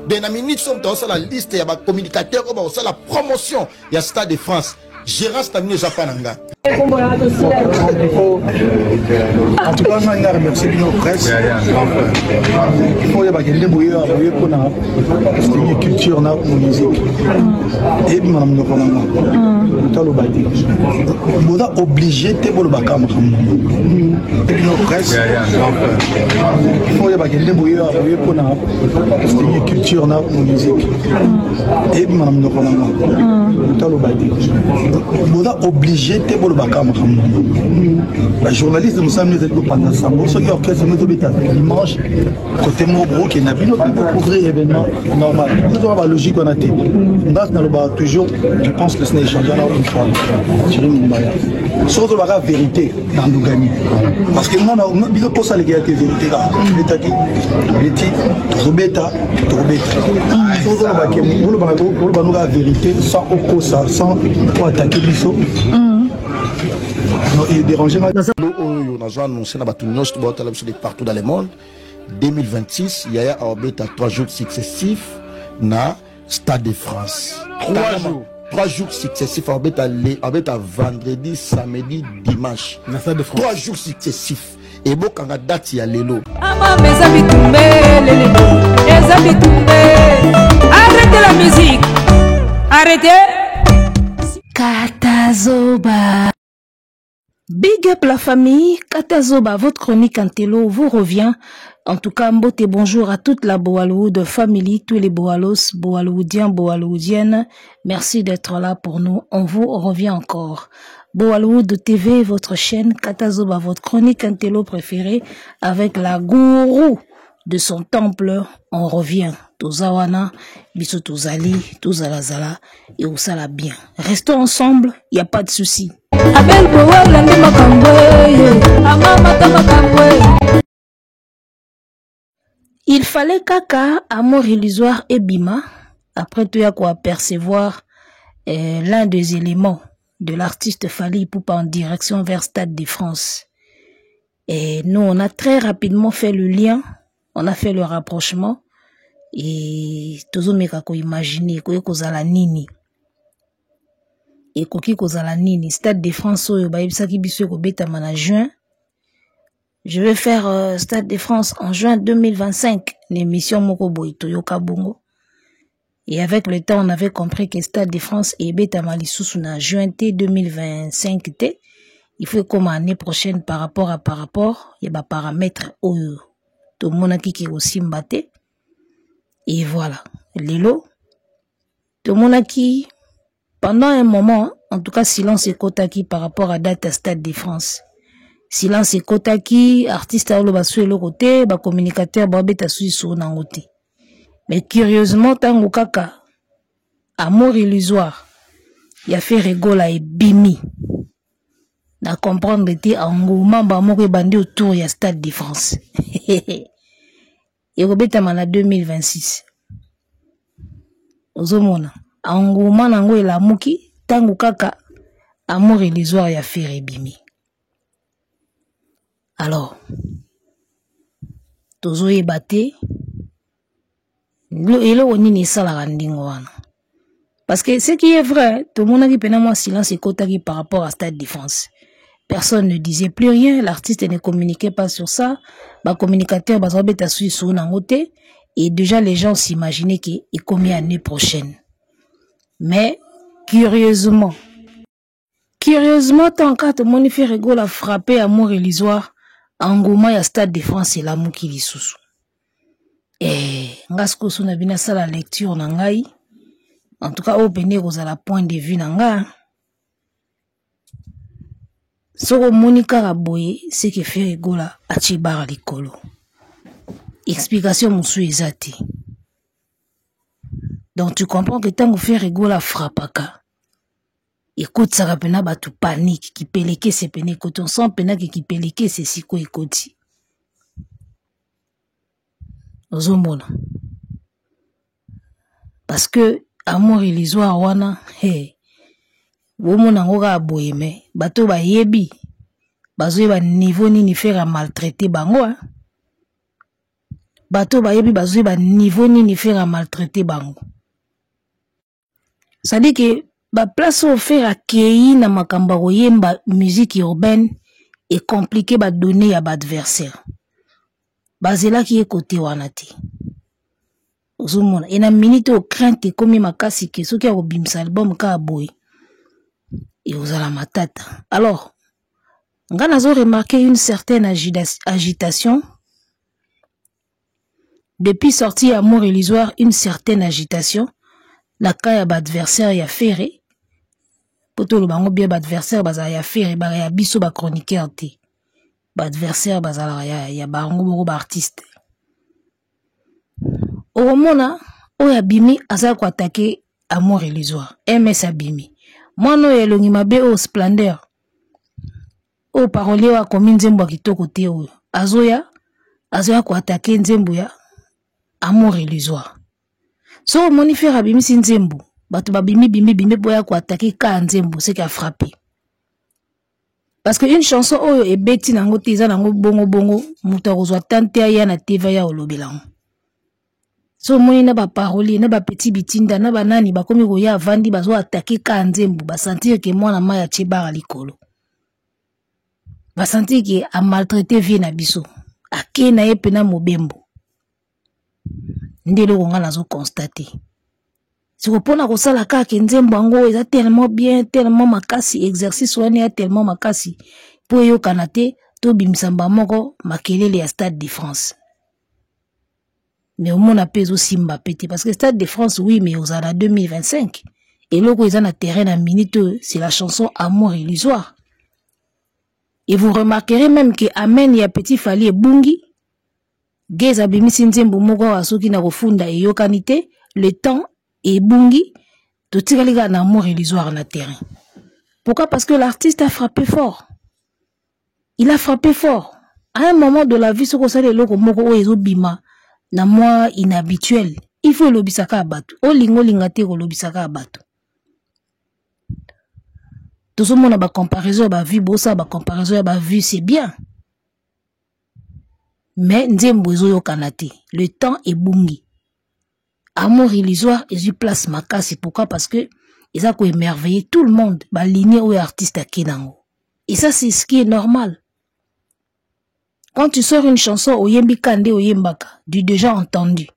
De na minute somo tozosala liste ya bacommunicateur oyo bakosala promotion ya Stade de France. Gérance na bino eza pa na nga. En tout cas, nga remercie bino presse. Il faut yeba kende boye boye pona soutenir culture na musique. Ebima na monoko na nga. Moto aloba te. Boza obligé te bolobaka makambo. Bino presse. Il faut yeba kende boye boye pona soutenir culture na musique. Ebima na monoko na nga. Moto aloba te. Boza obligé te bolobaka makambo. Bajournaliste, mosala mino ezali kopanza sango. Soki orchestre mo ezobeta dimanche côté moko, bokokenda bino mpe bocouvrir événement normal. Tozoka balogique wana te. Nga nalobaka toujours, je pense que sina échange wana une fois, Thierry Mombaya, soki tolobaka vérité na ndugani, parce que nga biso mposa alekela te. Vérité kaka, tobetaki, tobeti, tozobeta, tokobeta. Soki tolobake, oloba noka vérité sans okosa, sans oattaquer biso. Non, il dérange nga. Oyo nazo annonce na bato nyonso baotala biso de partout dans le monde, 2026, yaya aobeta 3 jours successifs na Stade de France. 3 jours? 3 jours successifs. Aobeta aobeta vendredi, samedi, dimanche. Na Stade de France. 3 jours successifs. Ebokanga date ya lelo. Amama, eza bitumbe lele, eza bitumbe. Arrêtez la musique, arrêtez. Katazoba. Big up la famille, Katazoba, votre chronique Antello vous revient. En tout cas, mbote, bonjour à toute la Boaloud family, tous les Boalos, Boalooudiens, Boalooudiennes. Merci d'être là pour nous. On vous revient encore. Boaloud TV, votre chaîne, Katazoba, votre chronique Antello préférée, avec la gourou de son temple. On revient. Tozawana, biso tozali, tozalazala, et osala bien. Restons ensemble, il n'y a pas de souci. Abel Bowala nde makambo ye, amamata makambo. Il fallait kaka Amour illusoire ebima, après tout ya apercevoir l'un des éléments de l'artiste Fally Ipupa en direction vers Stade de France. Et nous, on a très rapidement fait le lien, on a fait le rapprochement et tozomeka koimaginer koye kozala nini, ekoki kozala nini. Stade de France oyo bayebisaki biso ekobetama na juin. Je vais faire Stade de France en juin 2025, l'émission moko boye toyoka bongo. Et avec le temps, on avait compris que Stade de France ebetama lisusu na juin te 2025 te, il faut comme année prochaine par rapport ya baparamètre oyo tomonaki ke kosimba te. Et voilà, lelo tomonaki pendant un moment, en tout cas, silence ekotaki par rapport à date à Stade de France. Silence ekotaki, artiste aoloba so eloko te, bacommunicateur babeta so lisolo nango te. Mais curieusement, ntango kaka Amour illusoire ya Ferre Gola ebimi, na comprendre te, engouement moko ebandi autour ya Stade de France ekobetama na 2026. Ozomona engouement nango elamuki ntango kaka Amour illusoire ya Ferre ebimi. Alors tozoyeba te eloko nini esalaka ndenge wana, parce que ce qui est vrai, tomonaki mpena mwa silence ekotaki par rapport à Stade de France. Personne ne disait plus rien, l'artiste ne communiquait pas sur ça, bacommunicateur bazobeta su nango te. Et déjà les gens s'imaginaient que ekomi année prochaine. Mais curieusement, tant kaka tomoni Ferre Gola frappé Amour illusoire, engouement ya Stade de France elamuki lisusu. Nga sikoyo so na bino asala lecture na ngai, en tout cas oyo pene ekozala point de vue na nga. Soki omoni kaka boye, c'est que Ferre Gola atie barre likolo. Explication mosusu eza te. Donc tu comprends que ntango Ferre Gola frappaka, ekotisaka mpena bato panique, kipelekese pene ekoti. On sent mpena ke kipelekese sikoyo ekoti. Ozomona, parce que Amour illusoire wana, hey, bomona yango kaka boye, me bato bayebi, bazoyeba niveau nini Ferre amaltraité bango, hein? Bato bayebi bazwi ba niveau nini Ferre a maltraité bango. C'est-à-dire que ba place oyo Ferre akei na makambo ya koyemba musique urbaine e compliqué ba données ya ba adversaire. Bazelaki ye kote wana te. Ozomona e na minute oyo crainte ekomi makasi ke soki akobimisa album kaka boye ekozala matata. Alors nga nazo remarquer une certaine agitation depuis sortie ya Amour illusoire, une certaine agitation na cas ya ba adversaire ya Ferre. Po toloba yango bien, ba adversaire bazala ya Ferre, ba ya biso ba chroniqueur te. Ba adversaire bazalaka ya bango moko ba artiste. Okomona oyo abimi aza ko attaquer Amour illusoire. MS abimi. Mwana oyo elongi mabe oyo Splendeur. Oyo parolier oyo akomi nzembo ya kitoko te oyo. Azoya ko attaquer nzembo ya Amour illusoire. So omoni Ferre abimisi nzembo, bato babimi bimi bimi boya ko attaquer ka nzembo, c'est qu'a frappé. Parce que une chanson oyo ebeti nango te, eza nango bongo bongo, moto akozwa temps te aya na TV ya olobela yango. So omoni na ba parolier, na ba petit bitinda, na ba nani bakomi koya avandi bazo attaquer ka nzembo, ba sentir que mwana mai atie bara likolo. Ba sentir que a maltraiter vie na biso. Ake na ye pena mobembo. Nde eloko nga nazo constater. Siko mpona kosala kaka nzembo yango eza tellement bien, tellement makasi, exercice wana ya tellement makasi po eyokana te, tobimisa mba moko makelele ya Stade de France. Mais omona pe ezosimba pe te, parce que Stade de France oui, mais ozala na 2025. Eloko eza na terrain na minute oyo, c'est la chanson Amour illusoire. Et vous remarquerez même que Amen ya Petit Fally ebungi. Gaz abimisi nzembo moko awa soki na kofunda eyokani te, le temps ebungi, totikali kaka na Amour illusoire na terrain. Pourquoi? Parce que l'artiste a frappé fort. Il a frappé fort. À un moment de la vie, soki osali eloko moko oyo ezobima na mwa inhabituel, il faut elobisaka ya bato. Olingo olinga te kolobisaka ya bato. Tozomona ba comparaison ya ba vues, bosala ba comparaison ya ba vues, c'est bien. Mais nzembo ezoyokana te. Le temps ebungi. Amour illusoire ezwi place makasi. Pourquoi? Parce que eza ko émerveiller tout le monde. Ba lignée oyo artiste ake nango. Et ça, c'est ce qui est normal. Quand tu sors une chanson, oyembi kande oyembaka, du déjà entendu.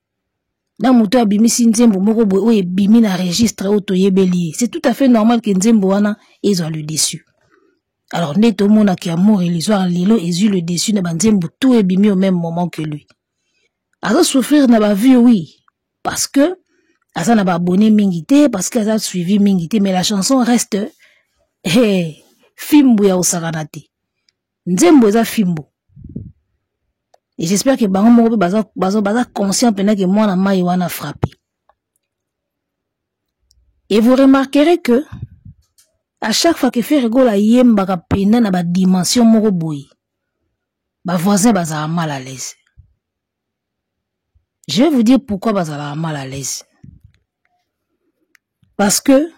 Na moto abimisi nzembo moko boye oyo ebimi na registre oyo toyebeli ye. C'est tout à fait normal que nzembo wana ezwa le dessus. Alors nde tomonaki Amour illusoire lelo ezwi le dessus na ba nzembo tout ebimi au même moment que lui. Azo souffrir na ba vues, oui, parce que aza na ba abonnés mingi te, parce que aza suivi mingi te, mais la chanson reste, hey, fimbu ya osakana te. Nzembo eza fimbu. Et j'espère que bango moko pe baza conscient pena que mwana mai wana frappé. Et vous remarquerez que à chaque fois que Ferre Gola yembaka pena na ba dimension moko boye, ba voisins bazala mal à l'aise. Je vais vous dire pourquoi bazala mal à l'aise. Parce que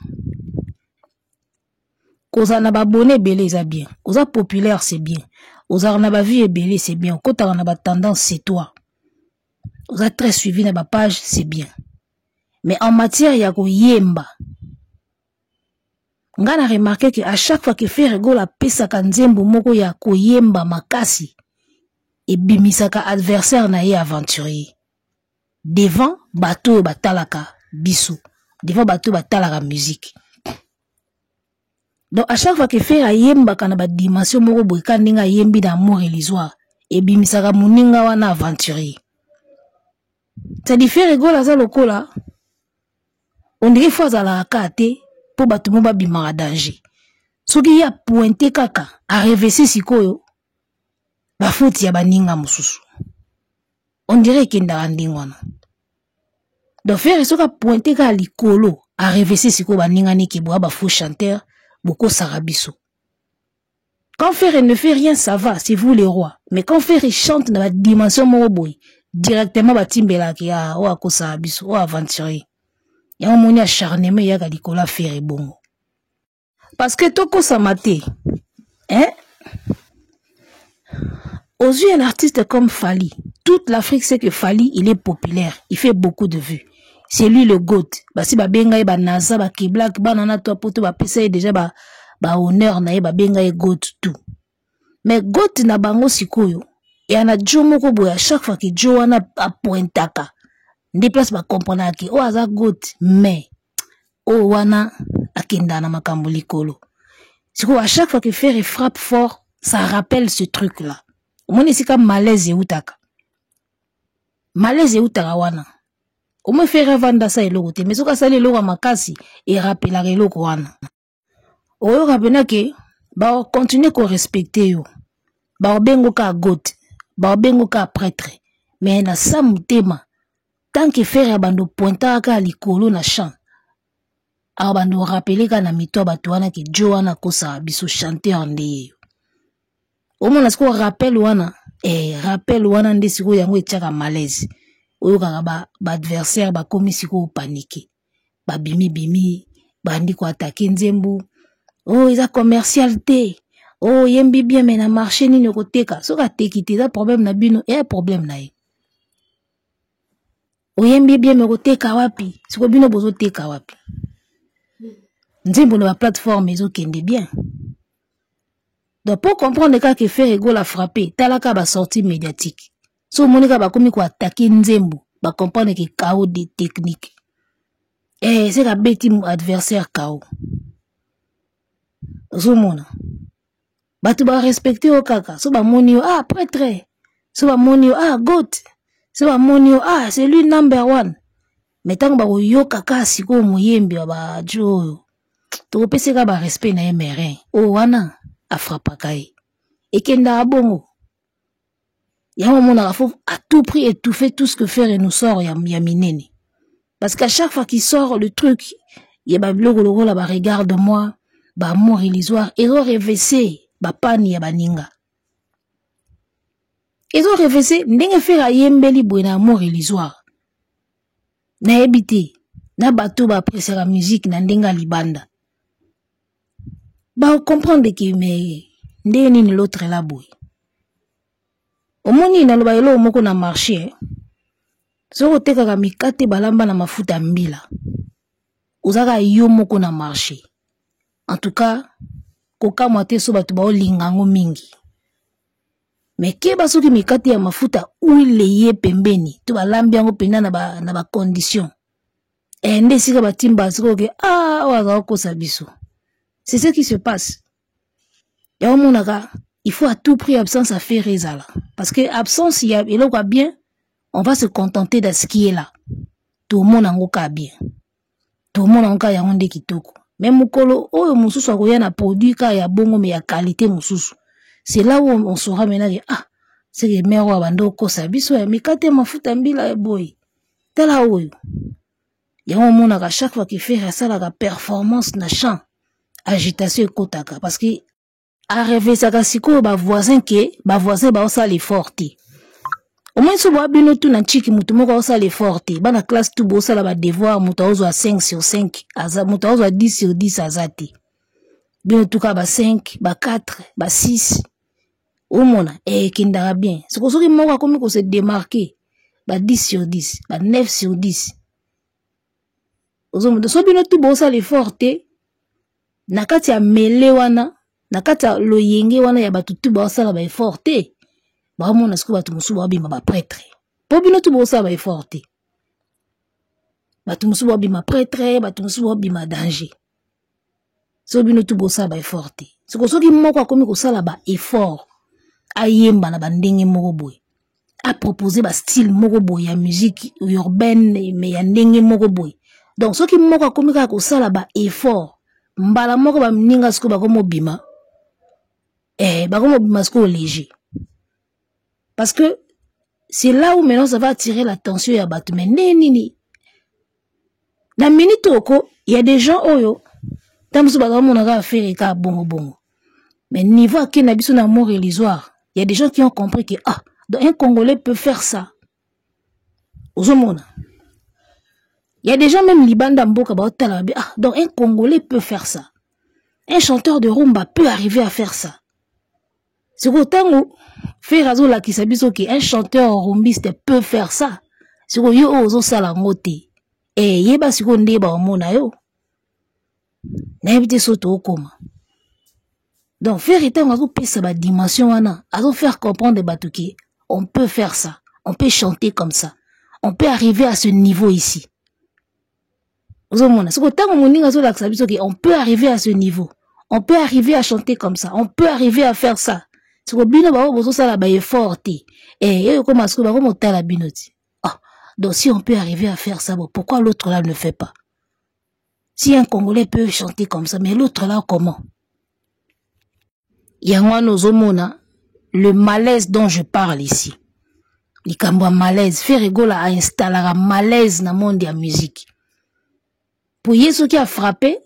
kozala na ba abonnés ebele eza bien, oza populaire c'est bien, ozala na ba vues ebele c'est bien, okotaka na ba tendance c'est toi, oza très suivi na ba page c'est bien. Mais en matière ya koyemba, nga na remarqué que à chaque fois que Ferre Gola apesaka nzembo moko ya koyemba makasi, ebimisaka adversaire na ye aventurier devant bato oyo batalaka biso, devant bato oyo batalaka musique. Donc à chaque fois que Ferre ayembaka na ba dimension moko boye, ka ndenge ayembi na Amour illusoire, ebimisaka moninga wana aventurier. C'est-à-dire Ferre Gola aza lokola on dirait faut azalaka kaka te po bato mo babimaka danger. Soki ye apointe kaka, arevese sikoyo ba faute ya baninga mosusu. On dirait ekendaka ndenge wana. Donc Ferre soki apointe kaka likolo, arevese sikoyo baninga niki boya ba faux chanteur, bokosaka biso. Quand Ferre ne fait rien, ça va, c'est vous les rois. Mais quand Ferre chante dans la dimension moko boye, directement batimbelaka ya oyo akosaka biso, oyo aventurier. Yango moni acharnement eyaka likolo ya Ferre bongo. Parce que tokosama te, hein? Ozwi un artiste comme Fally. Toute l'Afrique sait que Fally, il est populaire, il fait beaucoup de vues. C'est lui le GOAT. Basi babenga ye ba NASA, ba Keblack, bana na toi poto bapesa ye déjà ba ba honneur na ye babenga ye GOAT tout. Mais GOAT na bango sikoyo, ya na jo moko boye à chaque fois que jo wana apointaka nde place ba comprenaka ke oyo aza GOAT mais oyo wana akendaka na makambo likolo. Sikoyo à chaque fois que Ferre frappe fort, ça rappelle ce truc là. Omoni esika malaise eutaka, malaise eutaka wana. Omoni Ferre avanda asala eloko te, mais soki asali eloko ya makasi erapelaka eloko wana. Oyoka mpena ke bakokontinue korespecte yo, bakobengo kaka gote, bakobengo kaka prêtre, mais na sa motema tant que Ferre abando pointaka kaka likolo na champ, abando rapele kaka na mito ya bato wana ke jo wana akosaka biso chanteur nde yeyo. Omona sikoyo rappel wana, rappel wana nde sikoyo yango etiaka malaise. Oyokaka ba adversaire bakomi sikoyo panique, babimi bimi, bandi ko attaquer nzembo. Oh, eza commercial te. Oh, yembi bien mais na marché nini okoteka? Soki ateki te, eza problème na bino, eza problème na ye. Oyembi bien mais okoteka wapi? Sikoyo bino bozoteka wapi? Nzembo na ba plateforme ezokende bien. Donc pour comprendre kaka que Ferre Gola frappé, talaka ba sortie médiatique. So omoni kaka bakomi ko attaquer nzembo, ba comprendre que chaos de technique. C'est ka beti adversaire chaos. Ozomona. Bato ba respecter yo kaka, so bamoni yo, ah prêtre. So bamoni yo, ah goat. So bamoni yo, ah c'est lui number one. Mais tango bakoyoka kaka sikoyo moyembi ya ba jo oyo, tokopesa kaka ba respect na ye merin. Oyo wana afrappaka ye. Ekendaka bongo. Yango omonaka faut à tout prix étouffer tout ce que Ferre nous sort ya minene. Parce qu'à chaque fois qu'il sort le truc, il y a ba biloko lokola ba regarde-moi, ba amour illusoire, ils ont rêvé ba panne ya baninga. Ils ont rêvé ndenge Ferre ayembeli boye na amour illusoire. Nayebi te, na bato ba apprécier la musique na ndenge ya libanda. Ba comprendre que mais ndenge nini l'autre là boye. Omoni naloba eloko moko na marché, soki otekaka mikate balamba na mafuta mbila, ozaka yo moko na marché. En tout cas, kokamwa te so bato baolinga yango mingi. Mais keba soki mikate ya mafuta huile ye pembeni, to balambi yango pena na ba condition. Nde esika batimba sikoyo ke, ah, oyo azala kokosa biso. C'est ce qui se passe. Ya omonaka, il faut à tout prix absence à faire ezala. Parce que absence ya eloko ya bien, on va se contenter de ce qui est là. Tout le monde yango ka bien. Tout le monde yango ka yango nde kitoko. Mais mokolo oyo mosusu akoya na produit ka ya bongo mais ya qualité mosusu. C'est là où on saura maintenant que, ah, c'est que mère oyo abanda kokosa biso ya mikate mafuta mbila ya boye. Tala oyo. Yango omonaka chaque fois que Ferre asalaka performance na champ, agitation ekotaka parce que arevesaka sikoyo ba voisin ke ba voisin baosala effort te. Omoni so boa bino tu na nchiki moto moko aosala effort te. Bana classe tu bosala ba devoir, moto aozwa 5 sur 5, aza, moto aozwa 10 sur 10 aza te. Bino tuka ba 5, ba 4, ba 6. Omona, ekendaka bien. Siko soki moko akomi ko se démarquer, ba 10 sur 10, ba 9 sur 10. Ozomona, so bino tu bosala effort te, na kati ya mêlée wana, na kati ya loyenge wana ya bato tu bosala ba effort te, baomona sikoyo bato mosusu baobima ba prêtre. Po bino tu bosala ba effort te. Bato mosusu baobima prêtre, bato mosusu baobima danger. So bino tu bosala ba effort te. Siko soki moko akomi kosala ba effort, ayemba na ba ndenge moko boye, a proposer ba style moko boye ya musique urbaine mais ya ndenge moko boye. Donc soki moko akomi kaka kosala ba effort, mbala moko ba mninga siko bakomi obima, bakomi obima siko léger. Parce que c'est là où maintenant ça va attirer l'attention ya bato. Mais nde nini? Na minute oko, il y a des gens oyo, tango mosusu baza komona kaka Ferre kaka bongo bongo. Mais niveau akei na biso na amour illusoire, il y a des gens qui ont compris que, ah, donc un Congolais peut faire ça. Ozomona. Il y a des gens même libanda mboka baotala babi, ah, donc un Congolais peut faire ça. Un chanteur de rumba peut arriver à faire ça. Sikoyo ntango Ferre azolakisa biso ke un chanteur rumbiste peut faire ça, sikoyo yo oyo ozosala yango te, eh, yeba sikoyo nde baomona yo. Nayebi te so tookoma. Donc Ferre ntango azopesa ba dimension wana, azofaire comprendre bato ke on peut faire ça, on peut chanter comme ça, on peut arriver à ce niveau ici. Ozomona sikoyo ntango moninga azolakisa biso ke on peut arriver à ce niveau, on peut arriver à chanter comme ça, on peut arriver à faire ça. Sikoyo bino bango bozosala ba effort te, eh, oyo ekoma sikoyo bango motala bino ti. Ah, donc si on peut arriver à faire ça, bon, pourquoi l'autre là ne le fait pas? Si un Congolais peut chanter comme ça, mais l'autre là comment? Yango wana ozomona le malaise dont je parle ici. Likambo ya malaise, Ferre Gola a installaka malaise na monde ya musique. Po ye soki a frappé,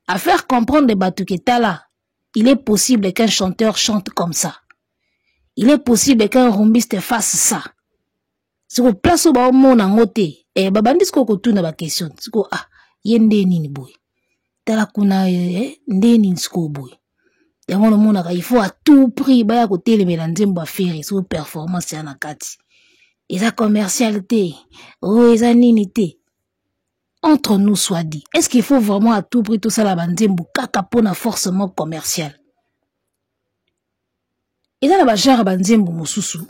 a faire comprendre bato ke tala, il est possible qu'un chanteur chante comme ça. Il est possible qu'un rumbiste fasse ça. Siko place oyo baomona yango te, eh, babandi sikoyo kotuna ba question. Siko, ah, ye nde nini boye? Tala kuna, eh, nde nini sikoyo boye? Yango namonaka il faut à tout prix baya kotelemela nzembo ya Ferre siko performance ya na kati. Eza commercial te, oh, eza nini te. Entre nous soit dit, est-ce qu'il faut vraiment à tout prix tosala ba nzembo kaka pona forcément commercial? Eza na ba genre ba nzembo mosusu.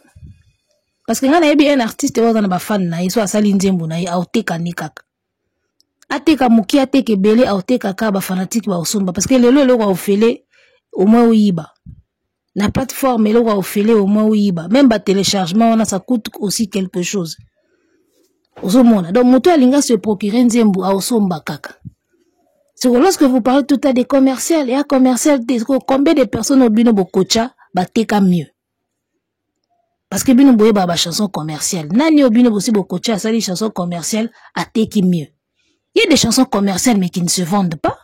Parce que nga nayebi un artiste oyo aza na ba fan na ye, so asali nzembo na ye, aoteka ne kaka. Ateka moke, ateka ebele, aoteka kaka ba fanatique ba osomba. Parce que lelo eloko ofele, au moins oyiba. Na plateforme eloko ofele, au moins oyiba. Même ba téléchargement wana, ça coûte aussi quelque chose. Ozomona. Donc moto alinga se procurer nzembo, aosomba kaka. C'est que lorsque vous parlez tout à des commerciales, et à commercial, combien de personnes au bino bokocha, ba teka mieux? Parce que bino boye ba chanson commerciale. Nani au bino bosi bokocha, sali chanson commerciale, a teki mieux. Il y a des chansons commerciales mais qui ne se vendent pas.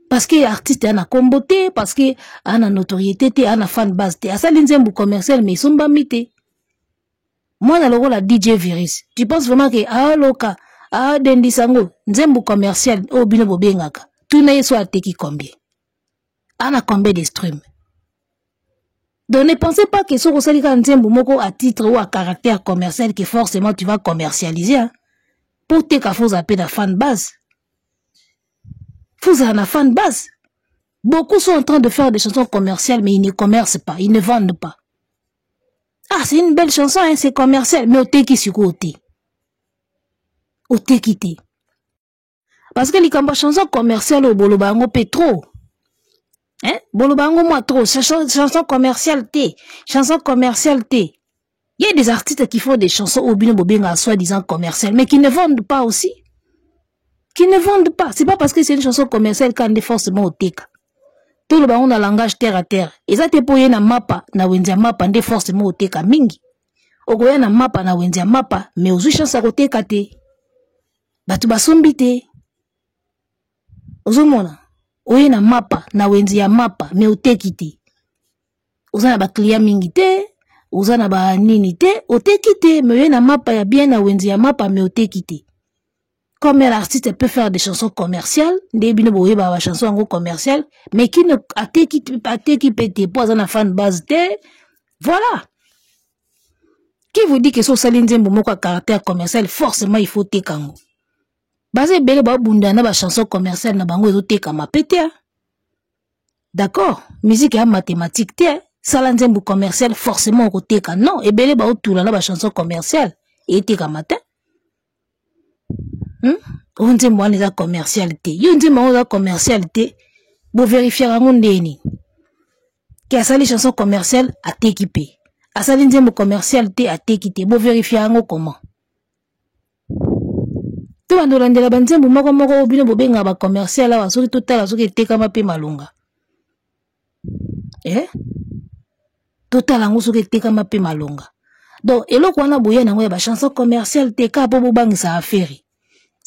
Parce que artiste a na combo te, parce que a na notoriété te, a na fan base te. Asali nzembo commercial mais ils sont pas mité. Moi na lokola DJ Virus, tu penses vraiment que aloka, a dendisango nzembo commercial oyo bino bobengaka. Tuna ye so ateki combien? Ana combien de streams? Donc ne pensez pas que soko osali kaka nzembo moko à titre ou à caractère commercial que forcément tu vas commercialiser, hein. Pour teka faut zapper na fan base. Faut zapper na fan base. Beaucoup sont en train de faire des chansons commerciales mais ils ne commercent pas, ils ne vendent pas. Ah, c'est une belle chanson, hein, c'est commercial, mais oteki siko ote. Oteki te. Parce que likambo ya chanson commerciale oyo boloba yango pe trop. Hein? Boloba yango mwa trop. Chanson commerciale te. Chanson commerciale te. Il y a des artistes qui font des chansons oyo bino bobenga soi-disant commerciales, mais qui ne vendent pas aussi. Qui ne vendent pas. C'est pas parce que c'est une chanson commerciale qu'on est forcément oteka. Toloba yango na langage terre à terre. Eza te po ye na mapa, na wenze ya mapa nde forcément oteka mingi. Okoya na mapa na wenze ya mapa, mais ozwi chance ya koteka te. Bato basombi te. Ozomona, oye na mapa, na wenze ya mapa, mais oteki te. Oza na ba client mingi te, oza na ba nini te, oteki te, mais oye na mapa ya bien na wenze ya mapa, mais oteki te. Comme un artiste peut faire des chansons commerciales, nde bino boyeba ba chansons yango commerciales, mais qui ne ateki, ateki pe te, po aza na fan base te. Voilà. Qui vous dit que so osali nzembo moko ya caractère commercial, forcément il faut teka yango. Baza ebele ba bunda na ba chansons commerciales na bango ezotekama pe te. D'accord, musique ya mathématique te, sala nzembo commercial forcément okoteka. Non, ebele ba otula na ba chansons commerciales etekama te. Oyo nzembo wana eza commercial te. Yo nzembo yango eza commercial te. Bo vérifier yango ndeni. Ki asali chanson commerciale ateki pe. Asali nzembo commercial te ateki te. Bo vérifier yango comment? To bando landela ba nzembo moko moko oyo bino bobenga ba commercial awa soki totala soki etekama pe malonga. Eh? Totala yango soki etekama pe malonga. Donc eloko wana boya nango ya ba chanson commerciale te ka po bobangisa affaire.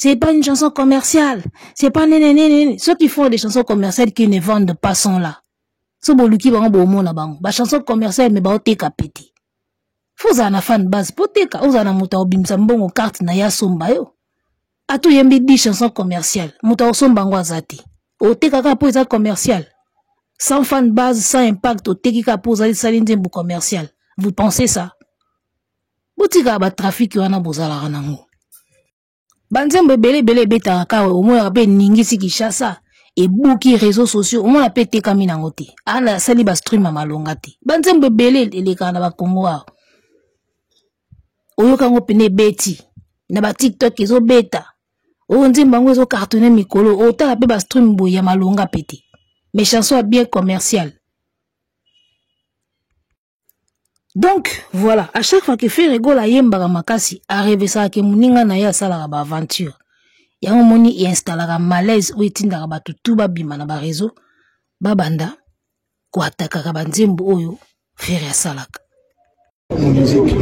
C'est pas une chanson commerciale, c'est pas nene nene nene. Ceux qui font des chansons commerciales qui ne vendent pas sont là. So boluki bango bomona bango. Ba chanson commerciale mais ba oteka pete. Faut ozala na fan base po teka, ozala na moto akobimisa mbongo carte na ya somba yo. Ata oyembi 10 chansons commerciales, moto akosomba yango aza te. Oteka kaka po eza commercial. Sans fan base, sans impact, oteki kaka mpo ozali sali nzembo commercial. Vous pensez ça? Botikaka batrafiki wana bozalaka nango. Banzembo ebele ebele ebetaka kaka, omonaka mpe eningisi Kinshasa, ebuki réseaux sociaux, omona mpe etekami nango te. Ana asali ba stream ya malonga te. Banzembo ebele elekaka na bakongo awa. Oyoka yango pene ebeti na ba TikTok ezobeta. Oyo nzembo yango ezo cartonner mikolo, otala mpe ba stream boye ya malonga pe te. Mais chanson ya bien commercial. Donc voilà, à chaque fois que Ferre Gola ayembaka makasi, arevesaka ke moninga na ye asalaka ba aventure. Yango moni e installaka malaise oyo etindaka bato tu babima na ba réseau, babanda koatakaka ba nzembo oyo Ferre asalaka. Musique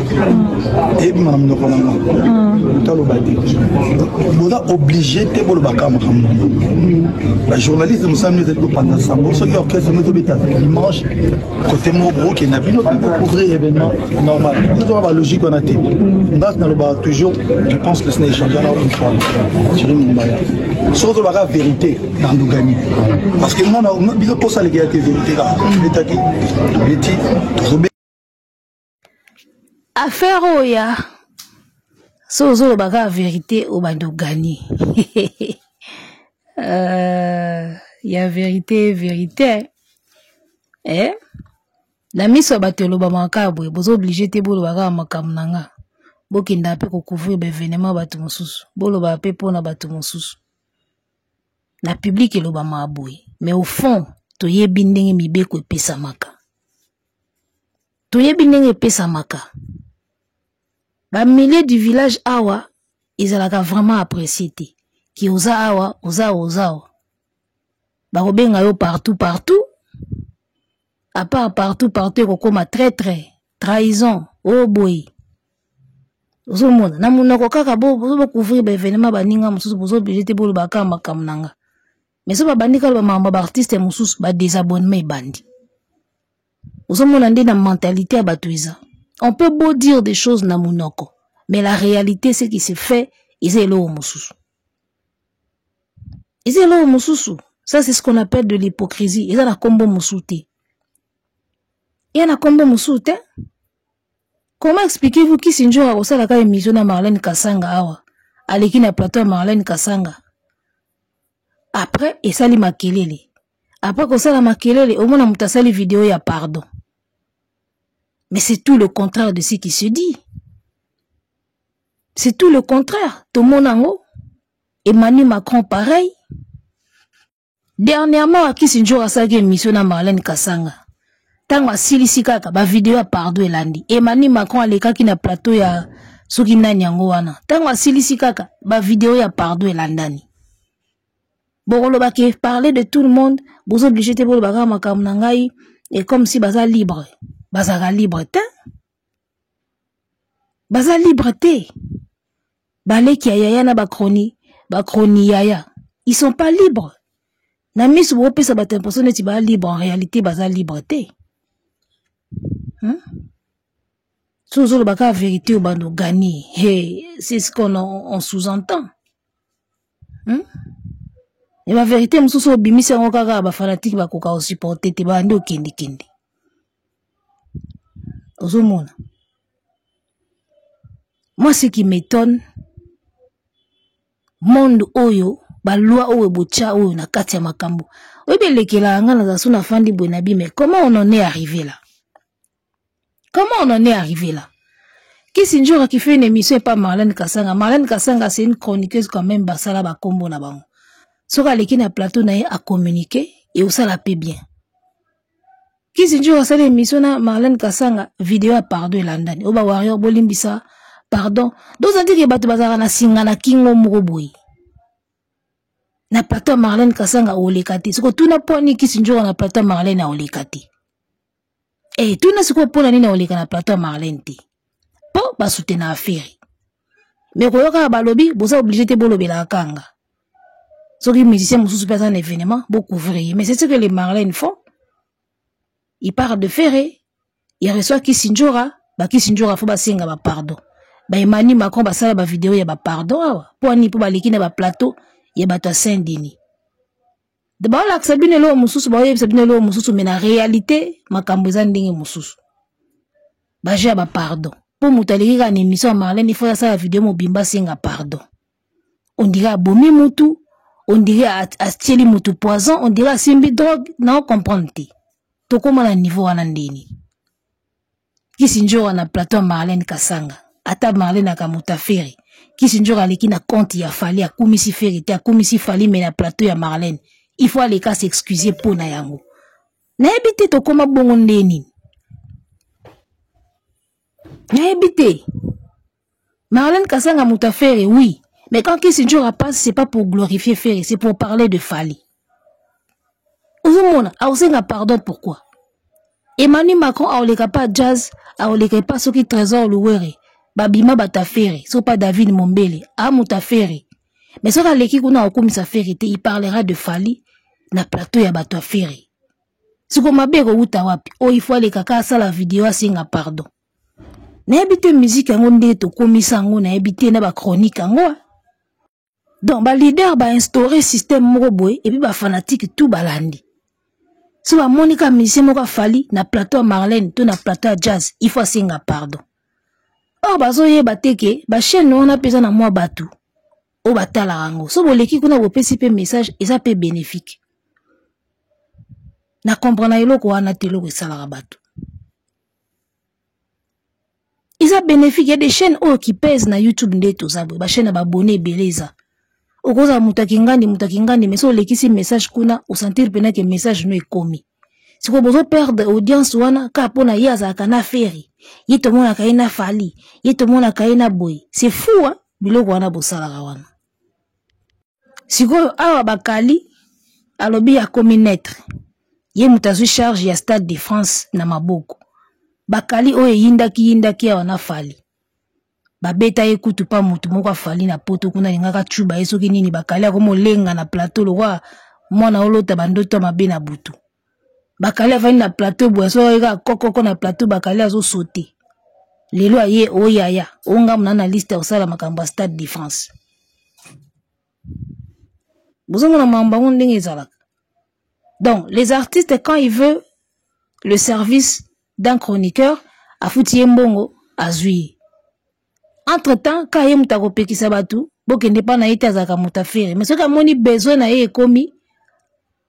eyebima na monoko na nga, moto aloba te, boza obligé te bolobaka makambo. Bajournaliste, mosala ezali kopanza sango. Soki orchestre mo ezobeta dimanche kote moko, bokokenda bino mpe bocouvrir événement normal. Tozoka balogique wana te. Nga nalobaka toujours, je pense que sina échange na une fois Thierry Mombaya, soki ozolobaka vérité na ndugani, parce que nga biso mposa alekela te, vérité kaka tobetaki, tobeti, tozobe. Affaire oyo ya so ozoloba kaka vérité, obandi ogani. Ya vérité, vérité eh? Na miso ya bato elobamaka kaka boye, boza obligé te boloba kaka makambo na nga. Bokendaka mpe kocouvrir baévénement bato mosusu, bolobaka mpe mpona bato mosusu. Na public elobamaka boye, mais au fond toyebi ndenge mibeko epesamaka, toyebi ndenge epesamaka. Bamilieu du village awa ezalaka vraiment apprécié te ki oza awa, oza awa, oza awa, bakobenga yo partout partout. À part partout partout, ekokóma traître, trahison. Oyo boye ozomona na monoko kaka, bozo bocouvrir baévénement baninga mosusu, boza obligé te boloba kaka makambo na nga. Mais so babandi kaloba makambo ya baartiste mosusu, badésabonnement ebandi. Ozomona nde na mentalité ya bato eza, on peut beau dire des choses na monoko, mais la réalité, ce qui se fait, eza eloko mosusu, eza eloko mosusu. Ça, c'est ce qu'on appelle de l'hypocrisie. Eza na kombo mosusu te, eza na kombo mosusu te. Comment expliquez-vous Kisi Njora akosalaka émission na Marlène Kasanga awa, aleki na plateau ya Marlène Kasanga, après esali makelele, après kosala makelele, omona moto asali video ya pardon? Mais c'est tout le contraire de ce qui se dit, c'est tout le contraire. Tomona yango, Emmanuel Macron pareil. Dernièrement, Akisi Njora asalaki émission na Marlène Kasanga, ntango asilisi kaka, bavideo ya pardon elandi. Emmanuel Macron alekaki na plateau ya soki nani yango wana, ntango asilisi kaka, bavideo ya pardon elandani. Bokoloba ke parler de tout le monde, boza obligé te boloba kaka makambo na ngai. Et comme si baza libre, bazalaka libre te, baza libre te. Baleki ya yaya na bachroni, bachroni yaya, ils sont pas libres. Na miso bokopesa bato impression neti baza libre, en réalité baza libre te, So ozoloba kaka vérité, obanda ogani. Hey, c'est ce qu'on on sous-entend, E bavérité mosusu obimisi yango kaka, bafanatike bakoka kosupporte te, bandi okendekende. Ozomona, moi, ce qui m'étonne, monde oyo, baloi oyo botya oyo na kati ya makambo oyebi elekelaka nga, naza so nafandi boye na bi, mais comment on en est arrivé là? Comment on en est arrivé là? Kisi Njora qui fait une émission et pas Marlène Kasanga. Marlène Kasanga, c'est une chroniqueuse quand même, basala ba kombo na bango. Soki aleki na plateau na ye a communiquer et osala pe bien. Kisi Njora asali émission na Marlène Kasanga, vidéo ya pardon elandani. Oba warrior bolimbisa, pardon. Donc ça dit que bato bazalaka na singa na kingo moko boye. Na plateau ya Marlène Kasanga oleka te. Siko tuna poni Kisi Njora na plateau ya Marlène oleka te. Eh, tuna sikoyo mpona nini oleka na plateau ya Marlène te? Mpo basutena affaire. Mais koyoka balobi boza obligé te bolobelaka kanga. Soki musicien mosusu mpe aza na événement, bocouvrir ye. Mais c'est ce que les Marlène font. Il parle de Ferre, il reçoit Kisinjora, ba Kisinjora faut basenga ba pardon. Ba Emmanuel Macron basala ba vidéo ya ba pardon awa. Mpo ani? Mpo baleki na ba plateau ya bato ya Saint-Denis. Baolakisa bino eloko mosusu, baoyebisa bino eloko mosusu, mais na réalité makambo eza ndenge mosusu. Bajeu ya bapardon, mpo moto aleki kaka na émission ya Marlène, il faut asala video mobimba asenga pardon. On dirait abomi mutu, on dirait atieli mutu poison, on dirait asimbi drogue. Na comprendre te, tokóma na niveau wana ndeni. Kisi Njora na plateau ya Marlène Kasanga, ata Marlène akamuta Ferre, Kisi Njora aleki na compte ya Fally, akumisi Ferre te, akumisi Fally, mais na plateau ya Marlène il faut aleka s'excuser mpo na yango. Nayebi te tokóma bongo ndeni, nayebi te. Marlène Kasanga moto Ferre, oui, mais quand Kisi Njora passe, c'est pas pour glorifier Ferre, c'est pour parler de Fally. Ozomona aosenga pardon pourquoi? Emmanuel Macron aoleka pa Jazz, aoleka pa soki Trésor Luwere, babima bato ya Ferre, so pa David Mombele a moto ya Ferre, mais soki aleki kuna akokumisa Ferre te, il parlera de Fally na plateau ya bato ya Ferre. Siko mabe ekowuta wapi? Oyo il faut aleka kaka asala video asenga pardon. Nayebi te musique yango nde tokomisa yango, nayebi te na bachronique yango. Donc baleader bainstaure système moko boye, et puis bafanatique tout balandi. So bamoni ka musicien moko afali na plateau ya Marlène to na plateau ya Jazz, il faut asenga pardon. Or bazoyeba te ke bachaîne wana mpe eza na mwa bato oyo batalaka yango. So boleki kuna bopesi mpe message, eza mpe bénéfique. Na comprendre eloko wana te, eloko esalaka bato eza bénéfique. Ya des chaînes oyo qui pèse na YouTube nde toza boye, bachaîne ya babone ebele eza. Okozala moto akingandi, moto akingandi, mais so olekisi message kuna, osentir mpena ke message no ekomi. Sikoyo bozoperdre audience wana kaka mpona ye azalaka na Ferre, ye tomonaka ye na Fally, ye tomonaka ye na boye. C'est fou, hein? Biloko wana bosalaka wana. Sikoyo awa bakali alobi akomi neutre, ye moto azwi charge ya Stade de France na maboko. Bakali oyo eyindaki yindaki awa na Fally, babeta ye kutu pa motu moko afali na poto kuna, alingaka cuba ye soki nini. Bakali akomolenga na plateau lokwa mwana olota bandoto ya mabe na butu. Bakali afandi na plateau boye, soki ayeka kokoko na plateau, bakali azosote. Lelo aye oyaya ongamu na na liste ya kosala makambo ya Stade de France. Bozomona makambo yango ndenge ezalaka. Donc les artistes, quand il veut le service d'un chroniqueur, afuti ye mbongo, azwi ye. Entre temps ka ye moto akopekisa bato bokende mpa na ye te, azalaka moto afere, mais soki amoni besoin na ye ekomi,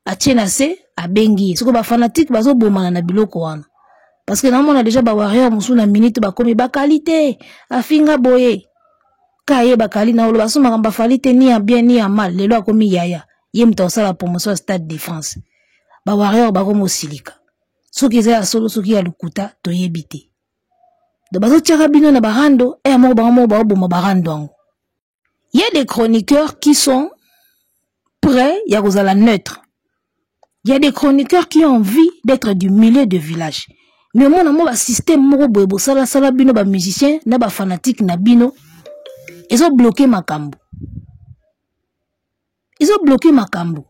atie na se, abengi ye. Soki bafanatike bazobomana na biloko wana, parce que naomona déjà bawarrior mosusu na minute bakomi bakali te, afinga boye ka ye bakali na oloba so makambo afali te, ni ya bien ni ya mal. Lelo akomi yaya, ye moto akosala promotion ya Stade de France. Bawarrior bakomi osilika, soki eza ya solo, soki ya lokuta, toyebi te. Donc bazotiaka bino na barando eya moko, bango moko baoboma barando yango. Il y a des chroniqueurs qui sont prêts ya kozala neutre, il y a des chroniqueurs qui ont envie d'être du milieu de village, mais omona mo basystème moko boye bosalasala bino bamusicien na bafanatike na bino, ezobloke makambo, ezobloke makambo.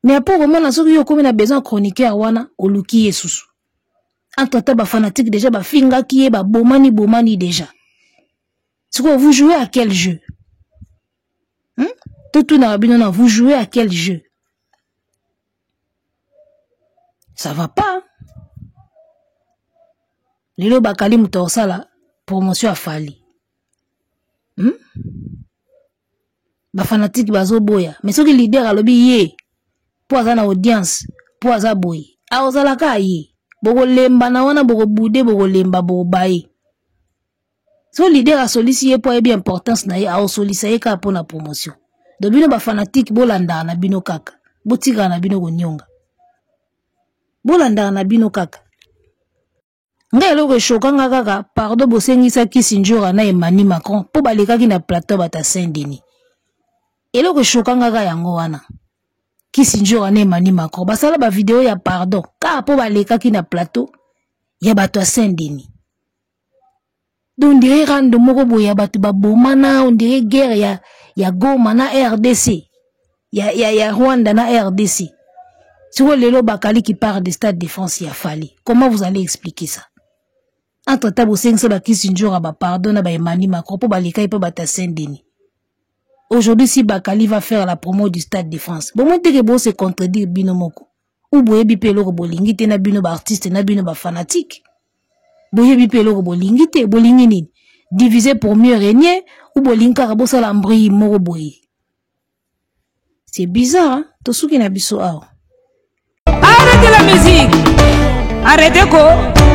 Mais apo komona soki yo okomi na besoin chroniqueur wana, oluki ye susu, entre temps bafanatike déjà bafingaki ye, babomani bomani déjà. Sikoyo vous jouez à quel jeu, Totunaka bino na vous jouez à quel jeu? Ça va pas. Lelo bakali moto akosala promotion ya Fally, Bafanatike bazoboya, mais soki leader alobi ye mpo aza na audience, mpo aza boye, akozalaka ye. Bokolemba na wana, bokobude, bokolemba, bokobaye. So leader asolisi ye mpo ayebi importance na ye, aosolisa ye kaka mpo na promotion. Donc bino bafanatike bolandaka na bino kaka, botikaka na bino konionga, bolandaka na bino kaka. Ngai eloko eshokanga kaka pardon bosengisa Kisi Njora na Emmanuel Macron mpo balekaki na plateau bata Saint Denis. Eloko eshokanga kaka yango wana, Kisi Njora na Emmanuel Macron basala bavideo ya pardon kaka mpo balekaki na plateau ya bato ya Saint Denis. Donc on dirait rando moko boye ya bato babomana, on dirait guerre ya Goma na RDC, ya Rwanda na RDC. Sikoyo lelo bakali qui part de Stade de France ya Fally, comment vous allez expliquer ça? Entre temps bosengisa bakisi Njora bapardon na baemani Macron mpo balekaki mpe bato ya Saint Denis. Aujourd'hui, si Bakali va faire la promo du Stade de France, bomoni te ke bo se contredire bino moko. Ou boyebi pe eloko bolingi te na bino ba artiste na bino ba fanatique. Boyebi pe eloko bolingi te, bolingi nini? Diviser pour mieux régner ou bolingi kaka bosala embrouille moko boye. C'est bizarre, hein? Tosuki na biso awa. Arrêtez la musique. Arrêtez ko.